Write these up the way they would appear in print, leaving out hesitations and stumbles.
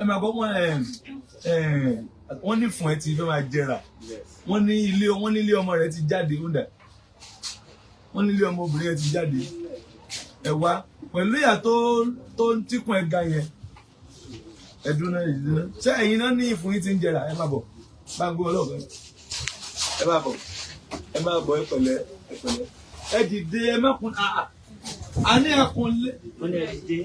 Ẹ máa gbọ́ wọn, ẹ ẹ wọ́n ní fún ẹ ti fẹ́ máa jẹrà. Wọ́n ní ilé ọmọ rẹ̀ ti jáde ó dà, wọ́n ní ilé ọmọ obìnrin rẹ̀ ti jáde. Ẹ wá pẹ̀lú ìyá tó ń tíkùn ẹ ga yẹn. Ẹdún náà yìí náà, ṣé ẹ̀yin náà ní ìfún yín ti ń jẹrà? Ẹ má bọ̀, bá ń gbé ọlọ́ọ̀kan. Ẹ má bọ̀, ẹ má bọ̀. Ẹ pẹ̀lẹ́, ẹ pẹ̀lẹ́, ẹ dìde, ẹ mẹ́kun àní ẹkùn lé. Wọ́n ní ẹ dìde.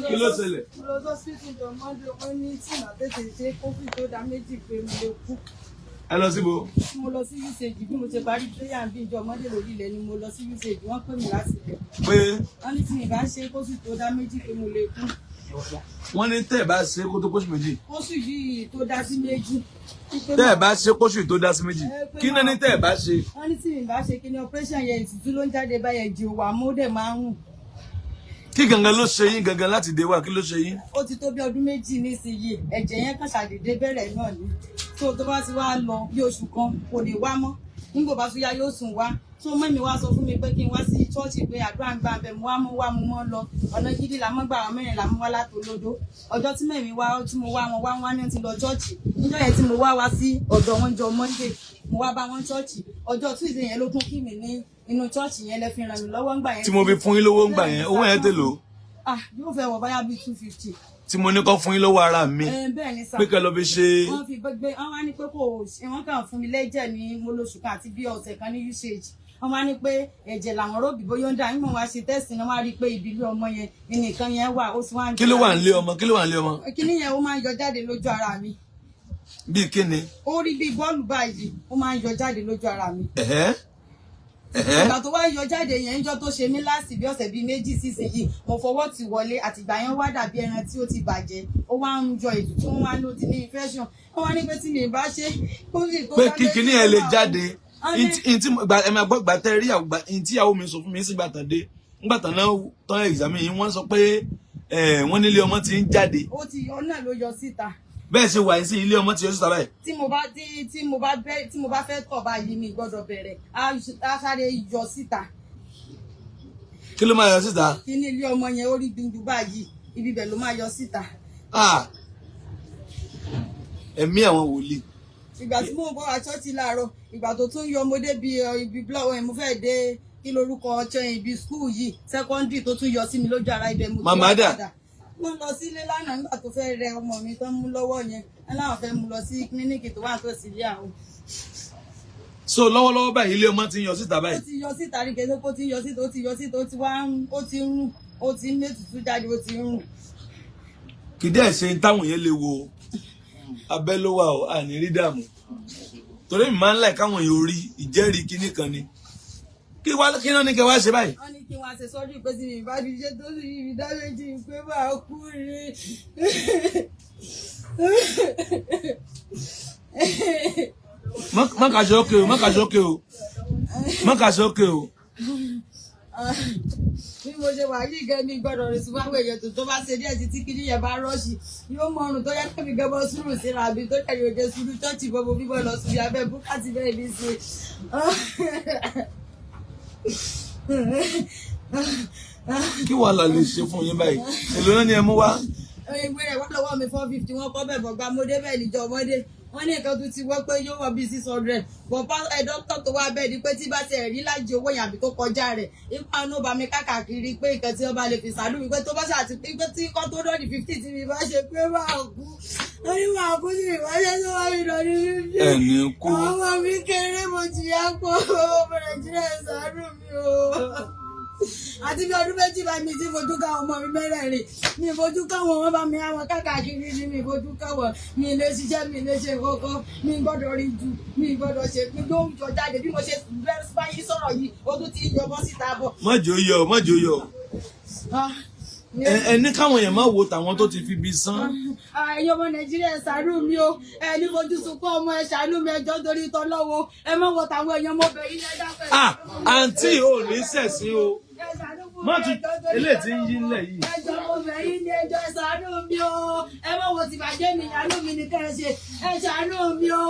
Kí ló ṣẹlẹ̀? Mo lọ sọ́sítù jọ Monday, wọ́n ní tí màá tètè ṣe kófì tó dá méjì pé mo lè kú. Ẹ lọ síbo? Mo lọ sí UCH. Bí mo ṣe parí prayer bí ìjọ Monday lórí ilẹ̀ ni mo lọ sí UCH. Wọ́n pè mí láti ibẹ̀. Pé? Wọ́n ní tí mi bá ṣe kófì tó dá méjì pé mo lè kú. Wọ́n ní tẹ́ ẹ bá ṣe kó tó kóṣù 2. Kóṣù yìí tó dá sí méjì. Tẹ́ ẹ bá ṣe kóṣù tó dá sí méjì. Kí náà ní tẹ́ ẹ bá ṣe? Wọ́n ní tí mi bá ṣe kí ni operation yẹn, ìtútù ló ń jáde báyẹn jì wà mú dẹ̀ máa ń rùn. Kí gangan ló ṣe yín gangan láti dé wá? Kí ló ṣe yín? Ó ti tó bí ọdún 2 nísìnyìí. Ẹ̀jẹ̀ yẹn kàn ṣàdédé bẹ̀rẹ̀ náà ni tó bá ti wá lọ bí oṣù kan, kò lè wá mọ́. Nígbà bá tún yá, yóò sùn wá. Tó mẹ́mi wá sọ fún mi pé kí n wá sí ṣọ́ọ̀ṣì pé àdúrà ń gbà bẹ̀. Mo wá mú wá, mo mọ́ lọ ọ̀nà gidi là mọ́ gbà, àwọn mẹ́rin là mú wá látòlódó. Ọjọ́ tí mẹ́mi wá, tí mo wá wọn wá, wọn ní ti lọ ṣọ́ọ̀ṣì níjọ́ yẹn. Tí mo wá wá sí ọ̀dọ̀ wọn jọ Monday, mo wá bá wọn ṣọ́ọ̀ṣì. Ọjọ́ Tuesday yẹn ló tún kí mi ní inú ṣọ́ọ̀ṣì yẹn, lẹ fi ràn mí lọ́wọ́ ńgbà yẹn. Tí mo fi fún yín lówó ńgbà yẹn, owó yẹn tèlò? Ah, yóò fẹ́ wọ̀ báyà bíi 250. Tí mo ní kọ́ fún yín lọ́wọ́ ara mi. Ẹ bẹ́ẹ̀ ni sà. Pé kẹ́ lọ fi ṣe. Wọ́n fi gbé, wọ́n wá ní pé kò ṣe, wọ́n kàn fún mi lẹ́jẹ̀ ní mo lóṣù kan àti bí ọ̀sẹ̀ kan ní UCH. Wọ́n wá ní pé ẹ̀jẹ̀ làwọn róbì bóyá ń dà nígbà wọ́n wá ṣe test náà, wọ́n á rí i pé ìbílẹ̀ ọmọ yẹn nìkan yẹn wà, ó sì wá ń Kí ló wà nílé ọmọ? Kí ló wà nílé ọmọ? Kíní yẹn, ó máa ń yọ jáde lójú ara mi. Bíi kíni? Ó rí bí bọ́ọ̀lù báyìí, ó máa ń yọ jáde lójú ara mi. Ẹ̀hẹ́ ẹ̀hẹ́. Ìgbà tó wá yọ jáde yẹn, níjọ́ tó ṣe mí láàsì bí ọ̀sẹ̀ bíi 2 sísìnyìí, mo fọwọ́ ti wọlé. Àtìgbà yẹn wá dàbí ẹran tí ó ti bàjẹ́, ó wá ń yọ ètùtù. Wọn wá ló ti ní infection. Wọ́n wá ní pé tí mi bá ṣe kó sì tó Pé dá kí méjì kíní ẹ lè tó wà. jáde. Wọ́n ní- Ntí ẹ máa gbọ́, gbà tẹ́ rí àwọn gbà ntí ìyàwó mi sọ fún mi sígbà tán dé, ńgbà tán náà tán exam yìí, wọ́n sọ pé wọ́n nílé ọmọ ti ń jáde. Ó ti yọ náà ló yọ síta. Bẹ́ẹ̀ ṣe wà sí, ilé ọmọ ti yọ síta báyìí. Tí mo bá tí tí mo bá bẹ tí mo bá fẹ́ tọ̀ báyìí, mi gbọ́dọ̀ bẹ̀rẹ̀, á sáré yọ síta. Kí ló máa yọ síta? Kí ní ilé ọmọ yẹn, ó rí gbùngbùn báyìí, ibi bẹ̀ ló máa yọ síta. Ah, ẹ̀mí àwọn wòlíì. Ìgbà tí mò ń bọ̀ wá ṣọ́ọ̀ṣì láàárọ̀, ìgbà tó tún yọ ọmọdé bíi ibi blọọ ẹ̀, mo fẹ́ dé, kí lorúkọ ọ̀ṣẹ́, ibi school yìí, secondary, tó tún yọ sí mi lójú ara, ibẹ̀ mo tún Màmá wá dà? padà. Wọ́n lọ sílé lánàá nígbà tó fẹ́ rẹ ọmọ mi tó ń mú lọ́wọ́ yẹn, wọ́n láwọn fẹ́ mú lọ sí clinic tó wà tó sí ilé àwọn. So lọ́wọ́lọ́wọ́ báyìí, ilé ọmọ ti ń yọ síta Ó báyìí? ti yọ síta rí kẹsẹ́ kó ti yọ síta, ó ti yọ síta, ó ti wá ń, ó ti ń rùn, ó ti ń mẹ́tùtù jáde, ó ti ń rùn. Kì í dẹ́ ṣe ń táwọn yẹn lè wo abẹ́ ló wà ó, àní rí dààmú, torí mi máa ń láì káwọn èèyàn orí ìjẹ́rìí kíní kan ni. Kí wá, kí náà ní kí wá ṣe báyìí? Wọ́n ní kí wọ́n ṣe sọ́jú pé tí mi bá fi ṣe tó sì yí dá méjì pé máa kú ni. Má kà sókè o, má kà sókè o, má kà sókè o. Bí mo ṣe wà yìí gan mi gbọ́dọ̀ rìn sí wáwé èèyàn tó bá ṣe díẹ̀ títí kí níyẹn bá rush, yóò mọ ọrùn tó yẹ kí mi gan bọ́ sùúrù síra àbí tó kẹ̀lé òde sùúrù chọ́ọ̀chì bọ́ bíbọ́ lọ sùúrù abẹ́ búkátì bẹ́ẹ̀ ní sí. Kí wàhálà lè ṣe fún yín báyìí? Èlò náà ni ẹ mú wá? Ìwé rẹ̀ wá lọ́wọ́ mi, 450. Wọ́n kọ́ bẹ̀ bọ̀ gba mo débẹ̀ níjọ́ ọmọdé, wọ́n ní nǹkan tó ti wọ́ pé yóò wọ bíi 600 bọ̀. Ẹ dókítà tó wá bẹ́ẹ̀ ni pé tí bá ti rí lájì owó yẹn àbí tó kọjá rẹ̀, ipa ló bá mi káàkiri pé nǹkan tí wọ́n bá lè fi sàánú mi, pé tó bá ṣàti pé tí kọ́ tó dọ́ọ̀dì 50, tí mi bá ṣe pé máa kú. Wọ́n ní máa kú tí mi bá ṣe tó wá mi lọ ní 50. Ẹni kú. Àwọn ọmọ mi kéré, mo jìyà pọ̀. Ọmọ Nàìjíríà, ṣàánú mi o. Àti bí ọdún 2 bá mi ti fojú káwọn ọmọ mi mẹ́rẹ̀ẹ̀rin, mi fojú káwọn, wọn bá mi àwọn káàkiri ni mi fojú káwọn. Mi lè ṣiṣẹ́, mi lè ṣe kókó, mi gbọ́dọ̀ rí ju, mi gbọ́dọ̀ ṣe mi ló ń jọ jáde. Bí mo ṣe báyìí sọ̀rọ̀ yìí, ó tún ti yọbọ́ síta bọ̀. Mọ́jọ yọ, mọ́jọ yọ. Ẹ ní káwọn èèyàn má wo tàwọn tó ti fi bí sán. Ẹ̀yin ọmọ Nàìjíríà, ẹ ṣàánú mi o. Ẹ ní fojú sunkún ọmọ, ẹ ṣàánú mi, ẹjọ́ torí tọlọ́wọ́, ẹ má wo tàwọn èèyàn, mo bẹ̀ yín, ẹ dákun. Ah, àǹtí ò ní sẹ̀sìn o. Ẹ ṣàánú fún fún Má mi, tún ẹjọ́ torí eléyìí tí ń yí Ọlọ́run. ńlẹ̀ yìí. Ẹjọ́, mo bẹ̀ yín ní, ẹjọ́, ẹ ṣàánú mi o. Ẹ má wo ti bàjẹ́ mi, àánú mi ní kẹ́ ẹ ṣe. Ẹ ṣàánú mi o.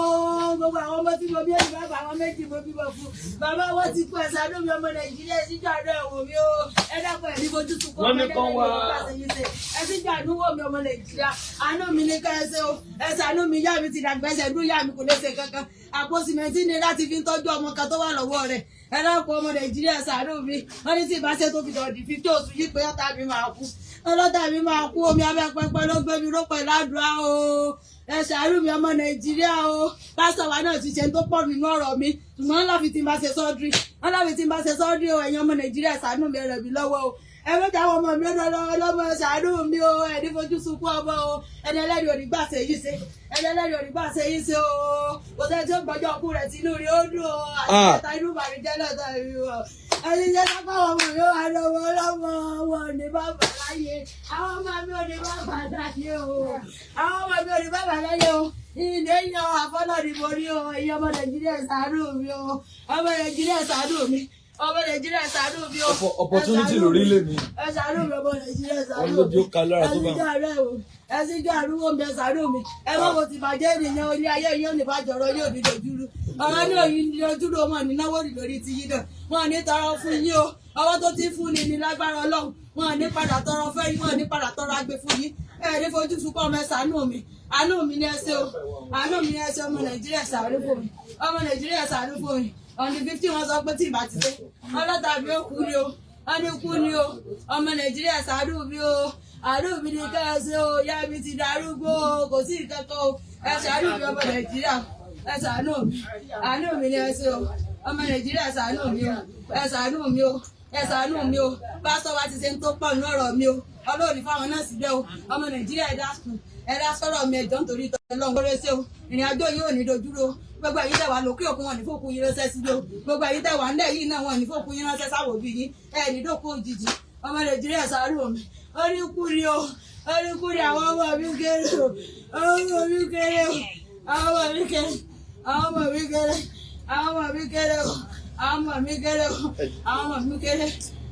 Gbogbo àwọn ọmọ tí mo bí, ẹ̀yìn bàbá àwọn méjì mo bímọ fún. Bàbá wọn ti kú. Ẹ ṣàánú mi, ọmọ Nàìjíríà, ẹ síjú àánú ẹ̀ wò mí o. Ẹ dákun, ẹ̀ ní fojú sunkún. Wọ́n ní kán wá- Ẹ síjú àánú wò mí, ọmọ Nàìjíríà. Àánú mi ní kẹ́ ẹ ṣe o. Ẹ ṣàánú mi, ìyá mi ti dàgbà, ẹsẹ̀ dún ìyá mi kò lè ṣe kankan. Àpò sìmẹ́ntì ni láti fi ń tọ́jú ọmọ kan tó wà lọ́wọ́ rẹ̀. Ẹ dákun, ọmọ Nàìjíríà, ṣàánú mi. Wọ́n ní tí ìbá ṣe tó fi dọ̀dí 50 oṣù yìí pé ọ̀tá mi máa kú. Ọlọ́tà mi máa kú. Omi abẹ́ pẹpẹ ló gbé mi ró pẹ̀lú àdúrà o. Ẹ ṣàánú mi, ọmọ Nàìjíríà o. Pásítọ̀ wa náà ti ṣe tó pọ̀ nínú ọ̀rọ̀ mi, ṣùgbọ́n láfi tí n bá ṣe sọ́ọ́dún, wọ́n láfi tí n bá ṣe sọ́ọ́dún o. Ẹ̀yin ọmọ Nàìjíríà, ṣàánú mi, ẹ ràn mí lọ́wọ́ o. Ẹ mẹ́ta àwọn ọmọ mi lọ́dọ̀ ọlọ́mọ. Ṣàánú mi o. Ẹni fojú sunkún ọmọ o. Ẹni ẹlẹ́rìí ò ní gbà ṣe yìí ṣe. Ẹni ẹlẹ́rìí ò ní gbà ṣe yìí ṣe o. Kò sẹ́ni tí ó gbọ́jọ́ ọkú rẹ̀ tí inú rí ó dùn o. Àti ẹ̀ta inú ìbànújẹ́ lọ́tọ̀ rí o. Ẹni jẹ́ sápá ọmọ mi ó wà lọ́wọ́ ọlọ́mọ wọn ò ní bàbá láyé. Àwọn ọmọ mi ò ní bàbá láyé o. Àwọn ọmọ mi ò ní bàbá láyé o. Ilé yan àfọlọ́ ni mo rí o. Ẹ̀yin ọmọ Nàìjíríà, ṣàánú mi o. Ọmọ Nàìjíríà, ṣàánú mi. Ọmọ Nàìjíríà, ṣàánú mi o. Opportunity lórí lè mi. Ẹ ṣàánú mi, ọmọ Nàìjíríà, ṣàánú Wọ́n mi. lójú ó ka lára tó bá. Ẹ síjú àárẹ̀ o. Ẹ síjú àrúwò mi, ẹ ṣàánú mi. Ẹ má wo ti bàjẹ́ ènìyàn. Ilé ayé yóò ní bàjẹ́, ọ̀rọ̀ yóò ní dojúrú. Ọ̀rọ̀ ní òyìn ní dojúrú. Ọmọ ní náwó rí lórí ti yín náà. Wọn ò ní tọrọ fún yín o. Ọwọ́ tó ti fún ni ní lágbára Ọlọ́run, wọn ò ní padà tọrọ fẹ́ yín. Wọn ò ní padà tọrọ agbe fún yín. Ẹ ní fojú sunkún ọmọ. Ẹ ṣàánú mi. Àánú mi ní ẹ ṣe o. Àánú mi ní ẹ ṣe. Ọmọ Nàìjíríà, ṣàánú fún mi. Ọmọ Nàìjíríà, ṣàánú fún mi. On the 15, wọn sọ pé tí ìbá ti dé, ọlọ́tà mi ó kú ni o. Wọ́n ní kú ni o. Ọmọ Nàìjíríà, ṣàánú mi o. Àánú mi ní ká ẹ ṣe o. Ìyá mi ti darúgbó o. Kò sí nǹkan kan o. Ẹ ṣàánú mi, ọmọ Nàìjíríà, ẹ ṣàánú mi. Àánú mi ní ẹ ṣe o. Ọmọ Nàìjíríà, ṣàánú mi o. Ẹ ṣàánú mi o. Ẹ ṣàánú mi o. Pásítọ̀ wa ti ṣe ń tó pọ̀ nínú ọ̀rọ̀ mi o. Ọlọ́run ní fáwọn náà síbẹ̀ o. Ọmọ Nàìjíríà, ẹ dákun, ẹ dá sọ́rọ̀ mi. Ẹjọ́, nítorí Ọlọ́run kórè sí o. Ìrìn àjò yìí ò ní dojúrò. Gbogbo ẹ̀yin tẹ́ wà lókè òkun, wọn ní fòkun yín ránṣẹ́ sílé o. Gbogbo ẹ̀yin tẹ́ wà ńlẹ̀ yìí náà, wọn ní fòkun yín ránṣẹ́ sáwọ́ òbí yín. Ẹ ní dókun òjijì. Ọmọ Nàìjíríà, ṣàánú mi. Ó ní kú ni o. Ó ní kú ni. Àwọn ọmọ mi kéré o. Àwọn ọmọ mi kéré o. Àwọn ọmọ mi kéré. Àwọn ọmọ mi kéré. Àwọn ọmọ mi kéré o. Àwọn ọmọ mi kéré o. Àwọn ọmọ mi kéré.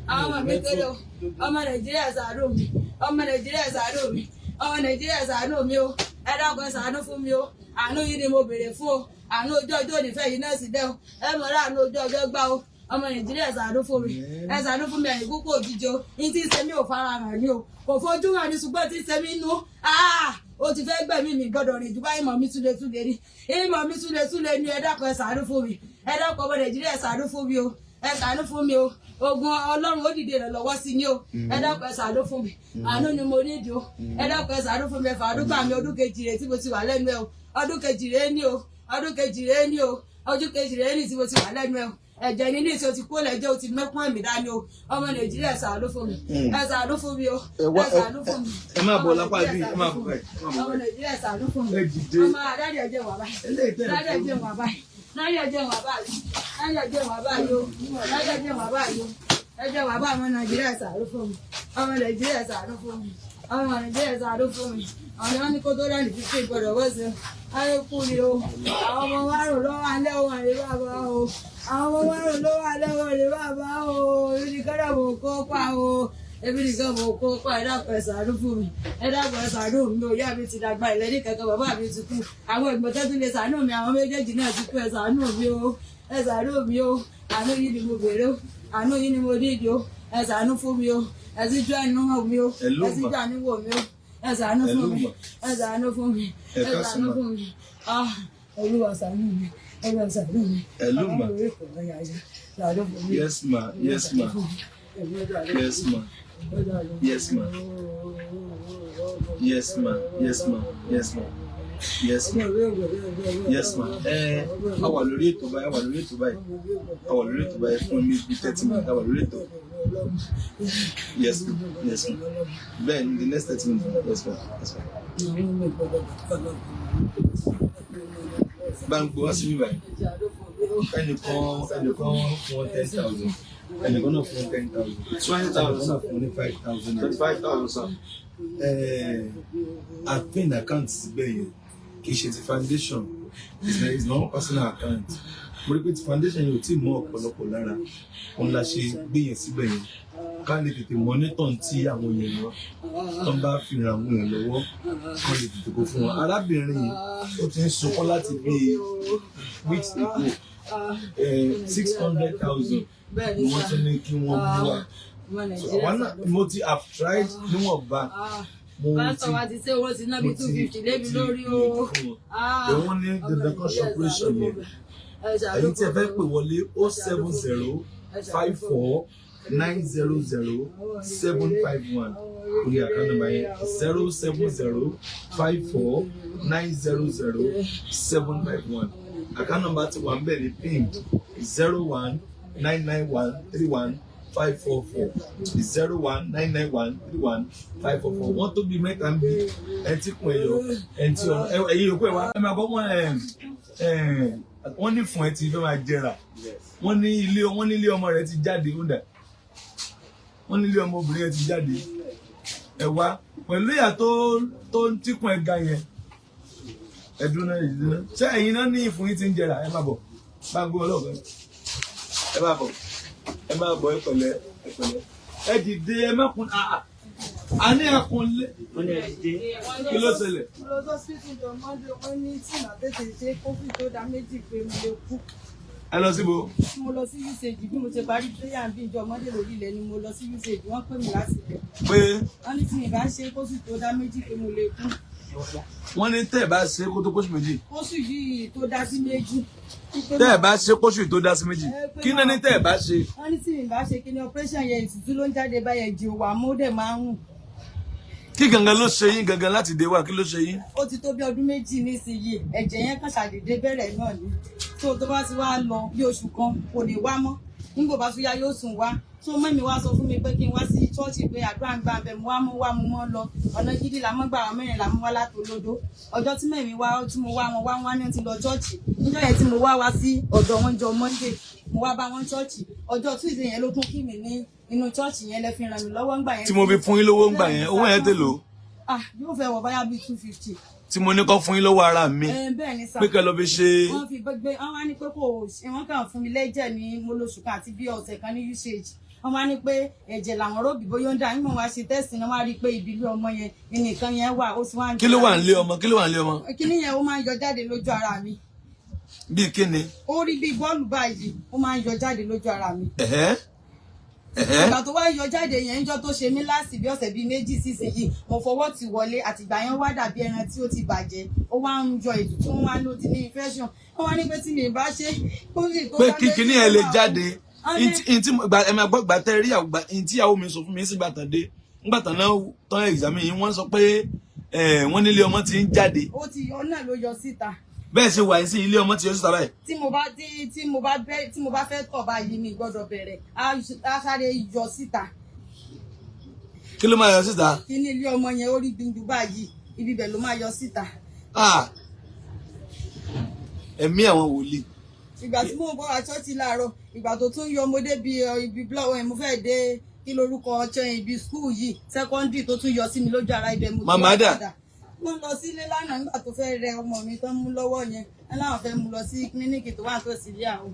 Àwọn ọmọ mi kéré o. Ọmọ Nàìjíríà, ṣàánú mi. Ọmọ Nàìjíríà, ṣàánú mi. Ọmọ Nàìjíríà, ṣàánú mi o. Ẹ dákun, ẹ ṣàánú fún mi o. Àánú yìí ni mo béèrè fún o. Àánú ojú ọjọ́ òní fẹ́ yìí náà sì dẹ́ o. Ẹ mọ̀ láàánú ojú ọjọ́ gbá o. Ọmọ Nàìjíríà, ṣàánú fún mi. Ẹ ṣàánú fún mi. Ẹ̀yìn púpọ̀ òjijì o. Ní tí ń ṣe mí ò fara hàn ní o. Kò fojú hàn ní, ṣùgbọ́n tí ń ṣe mí nú, ó ti fẹ́ gbẹ̀mí mi. Gbọ́dọ̀ rìn jù báyìí. Mọ̀ mi túlẹ̀ ní ìmọ̀ mi túlẹ̀ ní. Ẹ dákun, ẹ ṣàánú fún mi. Ẹ dákun, ọmọ Nàìjíríà, ẹ ṣàánú fún mi o. Ẹ ṣàánú fún mi o. Ogun Ọlọ́run ó dìde rẹ̀ lọ́wọ́ sí ni o. Ẹ dákun, ẹ ṣàánú fún mi. Àánú ni mo ní ìdí o. Ẹ dákun, ẹ ṣàánú fún mi. Ẹ fàánú gbà mí. Ọdún kejì rẹ̀ tí mo ti wà lẹ́nu ẹ o. Ọdún kejì rẹ̀ ní o. Ọdún kejì rẹ̀ ní o. Ọdún kejì rẹ̀ ní tí mo ti wà lẹ́nu ẹ o. Ẹ̀jẹ̀ ní ní ìṣe o ti kó lẹ́jọ́ o ti mẹ́kún ẹ̀mí dání o. Ọmọ Nàìjíríà, ṣàánú fún mi. Ẹ ṣàánú fún mi o. Ẹ wá. Ẹ ṣàánú fún mi. Ẹ máa bọ̀ lápá bí, ẹ máa bọ̀ báyìí, ẹ máa bọ̀ Ọmọ báyìí. Nàìjíríà, ṣàánú fún mi. Ẹ dìde. Ọmọ àdáni, ẹ̀jẹ̀ wà báyìí. Eléyìí tẹ̀ ẹ́ Dáadé, ẹ̀jẹ̀ wà báyìí. Dáadé, ẹ̀jẹ̀ wà báyìí. Dáadé, ẹ̀jẹ̀ wà báyìí o. Dáadé, ẹ̀jẹ̀ wà báyìí o. Ẹ̀jẹ̀ wà báyìí. Ọmọ Nàìjíríà, ṣàánú fún mi. Ọmọ Nàìjíríà, ṣàánú fún mi. Ọmọ Nàìjíríà, ṣàánú fún mi. Àwọn ọmọ ní kó tó dání fífi gbọdọ̀ wọ́n ṣe ayé kú ni o. Àwọn ọmọ márùn ló wà lẹ́wọ̀n ní bàbá o. Àwọn ọmọ márùn ló wà lẹ́wọ̀n ní bàbá o. Èmi nìkan náà mò ń kó pa o. Èmi nìkan mò ń kó pa. Ẹ dákun, ẹ ṣàánú fún mi. Ẹ dákun, ẹ ṣàánú mi o. Ìyá mi ti dàgbà ìlẹ́ní kankan. Bàbá mi ti kú. Àwọn ẹ̀gbọ́n tó tún lè ṣàánú mi, àwọn méjèèjì náà ti kú. Ẹ ṣàánú mi o. Ẹ ṣàánú mi o. Àánú yìí ni mo béèrè o. Àánú yìí ni mo nídìí o. Ẹ ṣàánú fún mi o. Ẹ sì jọ ẹnu hàn mi o. Hello, Ẹ sì ma. jọ àánú wò mí o. Ẹ ṣàánú Hello, fún mi. ma. Ẹ ṣàánú fún mi. Ẹ Ẹ káàsán, ṣàánú ma. fún mi. Ah, Olúwa, ṣàánú mi. Olúwa, ṣàánú mi. Hello, ma. Àwọn òwe kò lọ yàrá. Ṣàánú fún mi. Yes, ma. Yes, ma. Yes, ma. Yes, ma. Yes, ma. Yes, ma. Yes, ma. Yes, ma. Yes, ma. Ẹ a wà lórí ètò báyìí. A wà lórí ètò báyìí. A wà lórí ètò báyìí. Fún mi bí 30 minutes. A wà lórí ètò. Yes, ma. Yes, ma. Bẹ́ẹ̀ ni, the next 30 minutes. Yes, ma. Yes, ma. Bá ń gbọ́ wá síbí báyìí. Ẹnìkan fún wọn 10,000. Ẹnìkan náà fún wọn 10,000. 20,000, Ẹnìkan náà fún wọn ní 5,000. 25,000, sir. Àpín account síbẹ̀ yẹn, kì í ṣe ti foundation. It's my own personal account. Mo rí pé ti foundation yẹn ò tí ì mọ́ ọ̀pọ̀lọpọ̀ lára, òun la ṣe gbé yẹn síbẹ̀ yẹn, ká lè tètè monitor tí àwọn èèyàn tó ń bá fi ràn àwọn èèyàn lọ́wọ́, kán lè tètè kó fún wọn. Arábìnrin yìí, ó ti ń sunkún láti bíi weeks ago. 600,000 ni wọ́n tún ní kí wọ́n mú wá. So àwọn náà, mo ti have tried níwọ̀nba. Mo ti Pásítọ̀ wa ti ṣe owó ti ná bí mo ti 250 lébi mo ti lórí o. gbìyànjú fún wọn. Ẹ̀ wọ́n ní dandan kan ṣe operation yẹn. Ẹ̀yin tí ẹ fẹ́ pè wọlé, 07054900751 orí account number yẹn, 07054900751. Account number ti wà ń bẹ̀ ní pinned, 0199131544, 0199131544. Wọ́n tó bí mẹ́ta ń bí ẹni tí kún ẹ̀yọ, ẹni tí ọ̀nà ẹ̀yìn yòókù ẹ̀ wá. Ẹ máa gbọ́ wọn, ẹ̀ ẹ̀ wọ́n ní fún ẹ ti fẹ́ máa jẹrà. Wọ́n ní ilé ọmọ rẹ̀ ti jáde. Ó dà, wọ́n ní ilé ọmọ obìnrin yẹn ti jáde. Ẹ wá pẹ̀lú ìyá tó ń tíkùn ẹ ga yẹn. Ẹ dúró náà, ẹ dúró náà. Ṣé ẹ̀yin náà ní ìfun yín ti ń jẹrà? Ẹ má bọ̀, bá ń gbé ọlọ́ọ̀kan. Ẹ má bọ̀, ẹ má bọ̀. Ẹ pẹ̀lẹ́, ẹ pẹ̀lẹ́, ẹ dìde, ẹ mẹ́kun a ní ẹkùn lé. Wọ́n ní ẹ dìde. Kí ló ṣẹlẹ̀? Mo lọ sọ́sítù jọ Monday, wọ́n ní tí màá tètè ṣe kófì tó dá méjì pé mo lè kú. Ẹ lọ síbo? Mo lọ sí UCH. Bí mo ṣe parí prayer bí ìjọ Monday lórí ilẹ̀ ni mo lọ sí UCH. Wọ́n pè mí láti ibẹ̀. Pé? Wọ́n ní tí mi bá ṣe kóṣù tó dá méjì pé mo lè kú. Wọ́n ní tẹ́ ẹ bá ṣe kó tó kóṣù méjì. Kóṣù yìí tó dá sí méjì. Tẹ́ ẹ bá ṣe kóṣù tó dá sí méjì, kí náà ní tẹ́ ẹ bá ṣe? Wọ́n ní tí mi bá ṣe kí ni operation yẹn, ìtútù ló ń jáde báyẹn jì wà mọ́ dẹ̀ máa ń rùn. Kí gangan ló ṣe yín gangan láti dé wá? Kí ló ṣe yín? Ó ti tó bí ọdún 2 nísìnyìí, ẹ̀jẹ̀ yẹn kàn ṣàdédé bẹ̀rẹ̀ náà ni. Tó tó bá ti wá lọ bí oṣù kan, kò ní wá mọ́. Nígbà bá tún yá, yóò tún wá. Tó mẹ́mi wá sọ fún mi pé kí n wá sí ṣọ́ọ̀ṣì, pé àdúrà ń gbà bẹ̀. Mo wá mú wá, mo mọ́ lọ ọ̀nà gidi là mọ́ gbà wá, mẹ́rin là mú wá láti olódó. Ọjọ́ tí mẹ́mi wá, tí mo wá wọn wá, wá ní ti lọ ṣọ́ọ̀ṣì. Níjọ́ yẹn tí mo wá wá sí ọ̀dọ̀ wọn jọ Monday, mo wá bá wọn ṣọ́ọ̀ṣì. Ọjọ́ Tuesday yẹn ló tún kí mi ní inú ṣọ́ọ̀ṣì yẹn, lẹ fi ràn mí lọ́wọ́ ńgbà yẹn. Tí mo fi fún yín lówó ńgbà yẹn, owó yẹn tèlò? Ah, yóò fẹ́ wọ̀ báyà bíi 250. Tí mo ní kọ́ fún yín lọ́wọ́ ara mi? Ẹ bẹ́ẹ̀ ni sà. Pé kẹ́ lọ fi ṣe. Wọ́n fi gbé, wọ́n wá ní pé kò ṣe, wọ́n kàn fún mi lẹ́jẹ̀ ní mo lóṣù kan àti bí ọ̀sẹ̀ kan ní UCH. Wọ́n wá ní pé ẹ̀jẹ̀ làwọn ròbì bóyá ó ń dà nígbà wọ́n wá ṣe test náà, wọ́n á rí i pé ibi ilé ọmọ yẹn ní nìkan yẹn wà, ó sì wá ń. Kí ló wà nílé ọmọ? Kí ló wà nílé ọmọ? Kíní yẹn, ó máa ń yọ jáde lójú ara mi. Bíi kíni? Ó rí bí bọ́ọ̀lù báyìí, ó máa ń yọ jáde lójú ara mi. Ẹ̀hẹ́ ẹ̀hẹ́. Ìgbà tó wá yọ jáde yẹn, níjọ́ tó ṣe mí láàsì bí ọ̀sẹ̀ bíi 2 sísìnyìí, mo fọwọ́ ti wọlé. Àtìgbà yẹn wá dàbí ẹran tí ó ti bàjẹ́, ó wá ń yọ ètùtù, wọn wá ló ti ní infection. Wọ́n wá ní pé tí mi bá ṣe kó sì tó Pé bá kí dé kíní sí ẹ lè máa jáde. Wọ́n ní- Ntí ẹ máa gbọ́, gbà tẹ́ rí àgbà ntí ìyàwó mi sọ fún mi sígbà tán dé, ńgbà tán náà tán examine yìí, wọ́n sọ pé ẹ wọ́n nílé ọmọ ti ń jáde. Ó ti yọ náà ló yọ síta. Bẹ́ẹ̀ ṣe wà sí, ilé ọmọ ti yọ síta báyìí. Tí mo bá tí tí mo bá bẹ tí mo bá fẹ́ tọ̀ báyìí, mi gbọ́dọ̀ bẹ̀rẹ̀, á sáré yọ síta. Kí ló máa yọ síta? Kí ní ilé ọmọ yẹn, ó rí gbìngbìn báyìí, ibi bẹ̀ ló máa yọ síta. Ah, ẹ̀mí àwọn wòlíì. Ìgbà tí mò ń bọ̀ wá ṣọ́ọ̀ṣì láàárọ̀, ìgbà tó tún yọ ọmọdé bíi ibi blọọ ẹ̀, mo fẹ́ dé, kí lorúkọ ọ̀chẹ́, ibi school yìí, secondary, tó tún yọ sí mi lójú ara, ibẹ̀ mo ti Màmá wá dà? padà. Wọ́n lọ sílé lánàá nígbà tó fẹ́ rẹ ọmọ mi tán mú lọ́wọ́ yẹn, wọ́n láwọn fẹ́ mú lọ sí clinic tó wà tó sílé àwọn.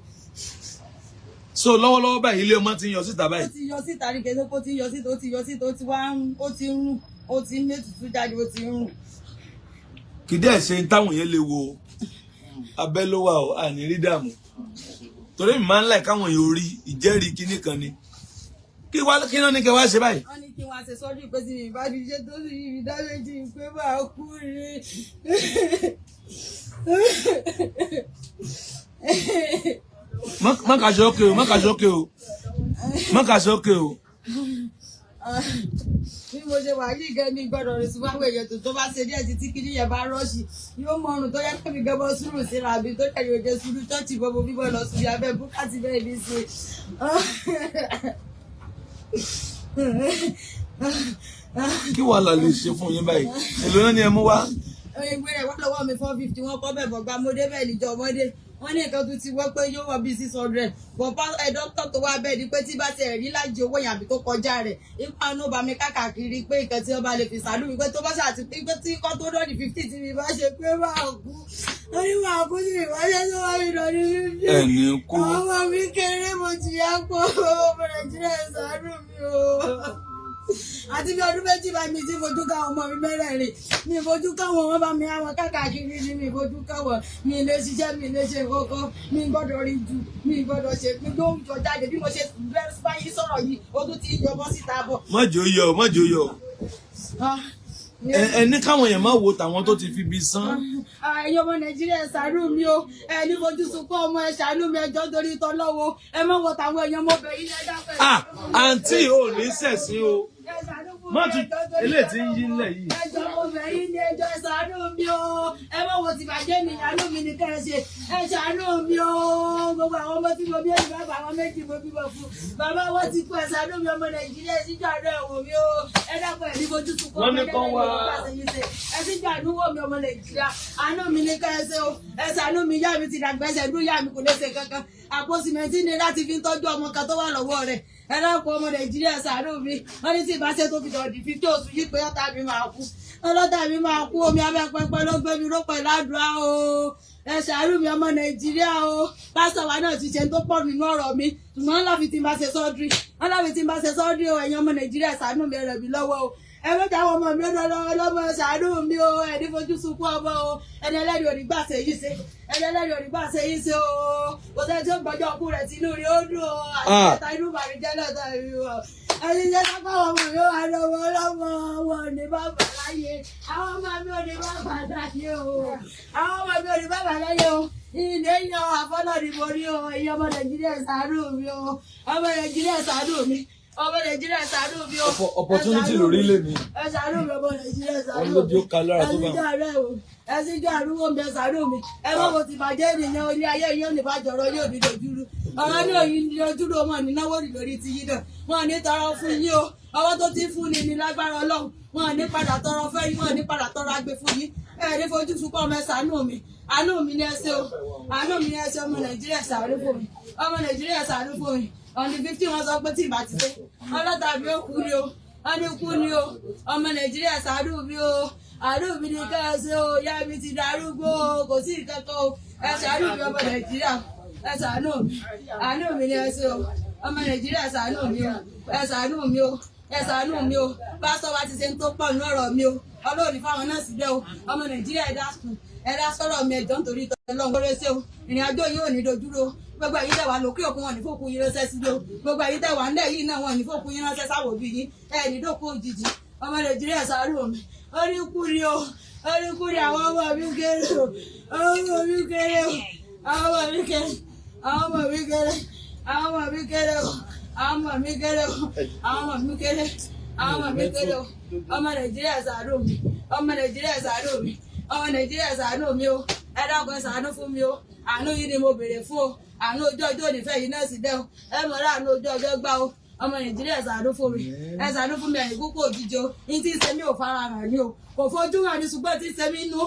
So lọ́wọ́lọ́wọ́ báyìí, ilé ọmọ ti ń yọ síta Ó báyìí? ti yọ síta rí kẹsẹ́, kó ti yọ síta, ó ti yọ síta, ó ti wá ń ó ti ń rùn, ó ti ń mẹ́tutù jáde, ó ti ń rùn. Kì í dẹ́ ṣe táwọn yẹn lè wo abẹ́ ló wà ó, àní rí dààmú, torí mi máa ń láì káwọn èèyàn orí ìjẹ́rìí kinní kan ni. Kí wá, kí náà ní kí wá ṣe báyìí? Wọ́n ní kí wọ́n ṣe sọ́jú pé tí mi bá ti ṣe tó sì yí mi dá méjì pé máa kú ni. Má kà ṣe ókè o, má kà ṣe ókè o, má kà ṣe ókè o. Bí mo ṣe wà yìí gan, mi gbọ́dọ̀ rìn sí wáwé èèyàn tó bá ṣe díẹ̀ títí kí níyẹn bá rọ́ọ̀ṣì, yóò mọ ọrùn tó yẹ kí mi gan bọ́ sùúrù síra mi tó kẹ́yìn òde sùúrù chọ́ọ̀chì bọ́, bíbọ́ lọ sùúrù abẹ́ búkátì bẹ́ẹ̀ ní ṣe. Kí wàhálà lè ṣe fún yín báyìí? Èlò náà ni ẹ mú wá? Ìwé rẹ̀ wá lọ́wọ́ mi, 450 wọ́n kọ́ bẹ̀ bọ̀ gba mo débẹ̀ níjọ́ ọmọdé, wọ́n ní nǹkan tó ti wọ́ pé yóò wọ bíi 600 bọ̀. Ẹ dókítà tó wá bẹ́ẹ̀ ni pé tí bá ti rí lájì owó yẹn àbí tó kọjá rẹ̀, ipa náà bá mi káàkiri pé nǹkan tí wọ́n bá lè fi sàánú mi, pé tó bá ṣàti pé tí kọ́ tó dọ́ọ̀dì 50 tí mi bá ṣe pé máa kú. Ó ní màá kú sí ìwáṣẹ́ tó wá mi lọ ní 50. Ẹ ní kú. Àwọn ọmọ mi kéré, mo jìyà pọ̀. Ọmọ Nàìjíríà, ẹ ṣàánú mi o. Àti bí ọdún 2 bá mi ti fojú ká ọmọ mi mẹ́rẹ̀ẹ̀rin, mi fojú káwọn, wọn bá mi àwọn káàkiri ni mi fojú káwọn. Mi lè ṣiṣẹ́, mi lè ṣe kókó, mi gbọ́dọ̀ rí ju, mi gbọ́dọ̀ ṣe, mi ló ń jọ jáde. Bí mo ṣe bẹ́ẹ̀ báyìí sọ̀rọ̀ yìí, ó tún ti yọmọ síta bọ̀. Mọ́jọ́ yọ, mọ́jọ́ yọ. Ah, Ẹ ní káwọn èèyàn má wo tàwọn tó ti fi bí sán. Ah, ẹ̀yin ọmọ Nàìjíríà, ẹ ṣàánú mi o. Ẹ ní fojú sunkún ọmọ, ẹ ṣàánú mi, ẹjọ́ torí tọ́lọ́wọ́. Ẹ má wo tàwọn èèyàn, mo bẹ̀ yín, ẹ dákun, ẹ Ah, àǹtí ò ní sẹ̀sìn o. ẹ ṣàánú fún Má mi, tún ẹjọ́ torí eléyìí tí ń yí tọ́lọ́wọ́. ńlẹ̀ yìí. Ẹjọ́ mo bẹ̀ yín ní, ẹjọ́, ẹ ṣàánú mi o. Ẹ má wo tìbàjẹ́ mi, àánú mi ní kẹ́ ẹ ṣe. Ẹ ṣàánú mi o. Gbogbo àwọn ọmọ tí mo bí, ẹ̀yìn bàbá àwọn méjì mo bímọ fún. Bàbá wọn ti kú, ẹ ṣàánú mi, ọmọ Nàìjíríà, ẹ síjú àánú ẹ wò mí o. Ẹ dákun, ẹ ní fojú sunkún Wọ́n ní ọmọ kán ẹ síjú àánú wò mí, ọmọ Nàìjíríà. Àánú mi ní kẹ́ ẹ ṣe o. Ẹ ṣàánú mi, ìyá mi ti dàgbà, ẹsẹ̀ dún, ìyá mi kò lè ṣe kankan. Àpò sìmẹ́ntì ni láti fi ń tọ́jú ọmọ kan tó wà lọ́wọ́ rẹ̀. Ẹ dákun, ọmọ Nàìjíríà, ṣàánú mi. Wọ́n ní tí ìbáṣe tó fi dọ̀dí 50 oṣù yìí pé ọ̀tá mi máa kú. Ọlọ́tà mi máa kú, omi abẹ́ pẹpẹ ló gbé mi ró pẹ̀lú àdúrà o. Ẹ ṣàánú mi, ọmọ Nàìjíríà o. Pásítọ̀ wa náà ti ṣe tó pọ̀ nínú ọ̀rọ̀ mi, ṣùgbọ́n láfi tí n bá ṣe sọ́dírì, wọ́n láfi tí n bá ṣe sọ́dírì o. Ẹ̀yin ọmọ Nàìjíríà, ṣàánú mi, ẹ ràn mí lọ́wọ́ o. Ẹ mẹ́ta àwọn ọmọ mi ó lọ́wọ́ ọlọ́mọ, ṣàánú mi o. Ẹni fojú sunkún ọmọ o. Ẹni ẹlẹ́rìí òní gbà ṣe yìí ṣe, ẹni ẹlẹ́rìí òní gbà ṣe yìí ṣe o. Kò sẹ́ni tí ó gbọ́jọ́ ọkú rẹ̀ tínú rí ó dùn o. Àti ẹ̀ta inú ìbànújẹ́ náà tọ̀ mí o. Ẹni jẹ́ sápá ọmọ mi ó wà lọ́wọ́ ọlọ́mọ, wọn ò ní bàbá láyé. Àwọn ọmọ mi ò ní bàbá láyé o. Àwọn ọmọ mi ò ní bàbá láyé o. Ilé yan àfọlọ́ ni mo rí o. Ẹ̀yin ọmọ Nàìjíríà, ṣàánú mi o. Ọmọ Nàìjíríà, ṣàánú mi. Ọmọ Nàìjíríà, ṣàánú mi o. Opportunity lórílẹ̀ mi. Ẹ ṣàánú mi, ọmọ Nàìjíríà, ṣàánú Wọ́n mi. lójú ó ka lára tó bá Ẹ síjú àárẹ̀ o, ẹ síjú àrúwò mi, ẹ ṣàánú mi. Ẹ má wo ti bàjẹ́ ènìyàn ilé ayé yóò ní bàjẹ́, ọ̀rọ̀ yóò ní dojúrú, ọ̀rọ̀ ní òyìn ní dojúrú. Ọmọ ní náwó ní lórí ti yín náà, wọn ní tọrọ fún yín o. Ọwọ́ tó ti fún ni ní lágbára Ọlọ́run, wọn ní padà tọrọ fẹ́ yín, wọn ní padà tọrọ agbe fún yín. Ẹ ní fojú sunkún ọmọ, ẹ ṣàánú mi. Àánú mi ní ẹ ṣe o, àánú mi ní ẹ ṣe. Ọmọ Nàìjíríà, ṣàánú fún mi. Ọmọ Nàìjíríà, ṣàánú fún mi. On the 15, wọn sọ pé tí ìbá ti dé, ọlọ́tà mi ó kú ni o, wọ́n ní kú ni o. Ọmọ Nàìjíríà, ṣàánú mi o. Àánú mi ní ká ẹ ṣe o. Ìyá mi ti darúgbó o, kò sí nǹkan kan o. Ẹ ṣàánú mi, ọmọ Nàìjíríà, ẹ ṣàánú mi. Àánú mi ní ẹ ṣe o. Ọmọ Nàìjíríà, ṣàánú mi o. Ẹ ṣàánú mi o. Ẹ ṣàánú mi o. Pásítọ̀ wa ti ṣe ń tó pọ̀ nínú ọ̀rọ̀ mi o. Ọlọ́run ní fáwọn náà síbẹ̀ o. Ọmọ Nàìjíríà, ẹ dákun, ẹ dá sọ̀rọ̀ mi, ẹ̀jọ̀ nítorí Ọlọ́run kórè ṣe o. Ìrìn àjò yìí ò ní dojúrò. Gbogbo ẹ̀yin tẹ́ wà lókè òkun, wọn ní fòkun yín ránṣẹ́ sílé o. Gbogbo ẹ̀yin tẹ́ wà ńlẹ̀ yìí náà, wọn ní fòkun yín ránṣẹ́ sáwọ́ bí yín. Ẹ ní dókun òjijì. Ọmọ Nàìjíríà, ṣàánú mi. Ó ní kú ni o, ó ní kú ni. Àwọn ọmọ mi kéré o, àwọn ọmọ mi kéré o, àwọn ọmọ mi kéré, àwọn ọmọ mi kéré, àwọn ọmọ mi kéré o, àwọn ọmọ mi kéré o, àwọn ọmọ mi kéré, àwọn ọmọ mi kéré o. Ọmọ Nàìjíríà, ṣàánú mi. Ọmọ Nàìjíríà, ṣàánú mi. Ọmọ Nàìjíríà, ṣàánú mi o. Ẹ dákun, ẹ ṣàánú fún mi o. Àánú yìí ni mo béèrè fún o. Àánú ojú ọjọ́ òní fẹ́ yìí náà sì dẹ́ o. Ẹ mọ̀ láàánú ojú ọjọ́ gbá o. Ọmọ Nàìjíríà, ṣàánú fún mi. Ẹ ṣàánú fún mi. Ẹ̀yìn púpọ̀ òjijì o. Ní tí ń ṣe mí ò fara hàn ní o, kò fojú hàn ní, ṣùgbọ́n tí ń ṣe mí nú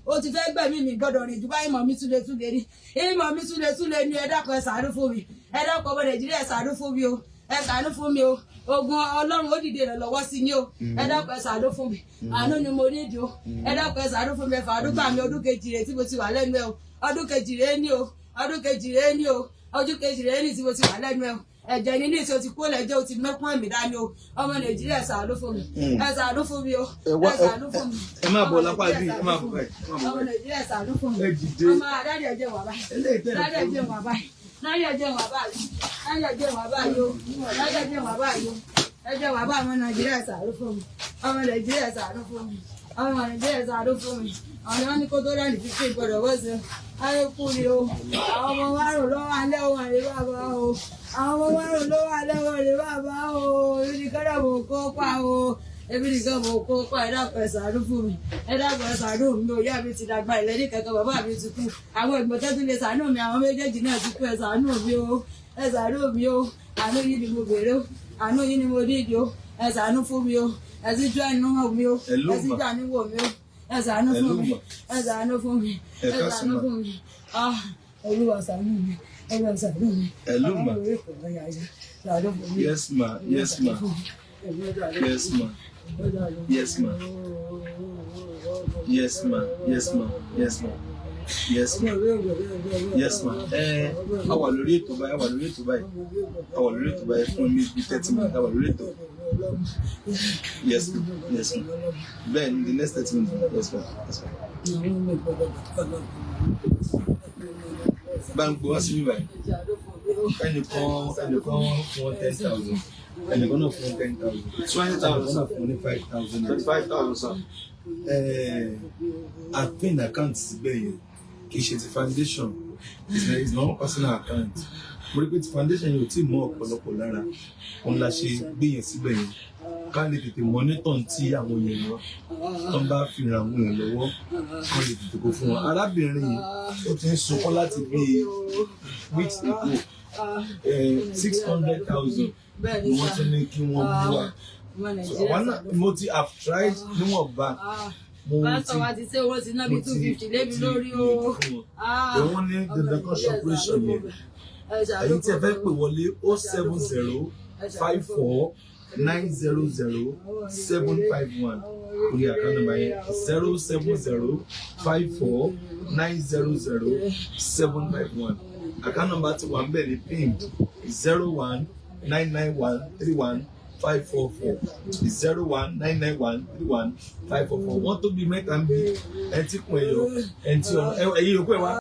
ó ti fẹ́ gbẹ̀mí mi. Gbọ́dọ̀ rìn jù báyìí, mọ̀ mi túlẹ̀túlẹ̀ ni, ìmọ̀ mi túlẹ̀túlẹ̀ ni. Ẹ dákun, ẹ ṣàánú fún mi. Ẹ dákun, ọmọ Nàìjíríà, ẹ ṣàánú fún mi o. Ẹ ṣàánú fún mi o. Ogun Ọlọ́run ó dìde rẹ̀ lọ́wọ́ sí yín o. Ẹ dákun, ẹ ṣàánú fún mi. Àánú ni mo nídìí o. Ẹ dákun, ẹ ṣàánú fún mi. Ẹ fàánú gbà mí. Ọdún kejì rẹ̀ tí mo ti wà lẹ́nu ẹ o. Ọdún kejì rẹ̀ ní o. Ọdún kejì rẹ̀ ní o. Ọdún kejì rẹ̀ ní tí mo ti wà lẹ́nu ẹ o. Ẹ̀jẹ̀ ní ìṣó ti kó lẹ́jọ́, ó ti mẹ́kún ẹ̀mí dání o. Ọmọ Nàìjíríà, ṣàánú fún mi. Ẹ ṣàánú fún mi o. Ẹ ṣàánú fún mi. Ẹ máa bọ̀ lápá bí, ẹ máa bọ̀ báyìí, ẹ máa bọ̀ Ọmọ báyìí. Nàìjíríà, ṣàánú fún mi. Ẹ dìde. Ọmọ àdáàdì, ẹ̀jẹ̀ wà báyìí. Eléyìí tẹ̀ Dáàdì, ẹ̀jẹ̀ wà báyìí. Dáàdì, ẹ̀jẹ̀ wà báyìí. Dáàdì, ẹ̀jẹ̀ wà báyìí o. Dáàdì, ẹ̀jẹ̀ wà báyìí o. Ẹ̀jẹ̀ wà báyìí. Ọmọ Nàìjíríà, ṣàánú fún mi. Ọmọ Nàìjíríà, ṣàánú fún mi. Ọmọ Nàìjíríà, ṣàánú fún mi. Àwọn ni wọ́n ní kó tó rẹ̀ ní 15 gbọ́dọ̀ wọ́n ṣe ayé kú ni o. Àwọn ọmọ márùn lọ́wọ́ alẹ́ wọn àlè bàbá o. Àwọn ọmọ márùn lọ́wọ́ alẹ́ wọn àlè bàbá o. Èmi nìkan náà mò ń kó pa o. Èmi nìkan mò ń kó pa. Ẹ dákun, ẹ ṣàánú fún mi. Ẹ dákun, ẹ ṣàánú mi o. Ìyá mi ti dàgbà ìlẹ́ní kankan, bàbá mi ti kú. Àwọn ìgbọ́n tó tún lè ṣàánú mi, àwọn méjèèjì náà ti kú. Ẹ ṣàánú mi o. Ẹ ṣàánú mi o. Àánú yìí ni mo béèrè o. Àánú yìí ni mo nídìí o. Ẹ ṣàánú fún mi o. Ẹ sì jọ ẹnu hàn mi o. Hello, Ẹ sì ma. jọ àánú wò mí o. Ẹ ṣàánú fún Hello, mi. ma. Ẹ ṣàánú fún mi. Ẹ Ẹ káàsán, ṣàánú ma. fún mi. Ah, Olúwa, ṣàánú mi. Olúwa, ṣàánú mi. Hello, ma. Ọlọ́run orí kò lọ́yà yá. Ṣàánú fún mi. Yes, ma. Yes, ma. Yes, ma. Yes, ma. Yes, ma. Yes, ma. Yes, ma. Yes ma, yes ma. Ẹ a wà lórí ètò báyìí, a wà lórí ètò báyìí, a wà lórí ètò báyìí. Fún mi bí 30 minutes, a wà lórí ètò. Yes ma, yes ma. Bẹ́ẹ̀ ni, the next 30 minutes. Yes ma, yes ma. Bá ń gbé wá síbí báyìí. Ẹnìkan fún wọn 10,000, ẹnìkan náà fún wọn 10,000. 20,000, Ẹnìkan sir. náà fún wọn ní 5,000 naira. 25,000, sir. Àpín account síbẹ̀ yẹn, kì í ṣe ti foundation, it's my own personal account. Mo rí pé ti foundation yẹn ò tí ì mọ́ ọ̀pọ̀lọpọ̀ lára, òun la ṣe gbé yẹn síbẹ̀ yẹn, ká lè tètè monitor tí àwọn èèyàn wọn tó ń bá fi ràn àwọn èèyàn lọ́wọ́, ká lè tètè kó fún wọn. Arábìnrin yìí, ó ti ń sunkún láti bíi weeks ago. 600,000 ni wọ́n tún ní kí wọ́n mú wá. So àwọn náà, mo ti have tried níwọ̀nba mo ti Pásítọ̀ wa ti ṣe owó ti ná mo bí ti 250 lébi ti lórí o. gbìyànjú fún wọn. Ẹ̀ wọ́n ní dandan kan ṣe operation yẹn. Ẹ̀yin tí ẹ fẹ́ pè wọlé, 07054900751 orí account number yẹn, 07054900751. Account number ti wà ń bẹ̀ ní pinned, 0199131544, 0199131544. Wọ́n tó bí mẹ́ta ń bí ẹni tí kún ẹ̀yọ ẹni tí ọ̀rọ̀ ẹ̀yìn yòókù ẹ̀ wá.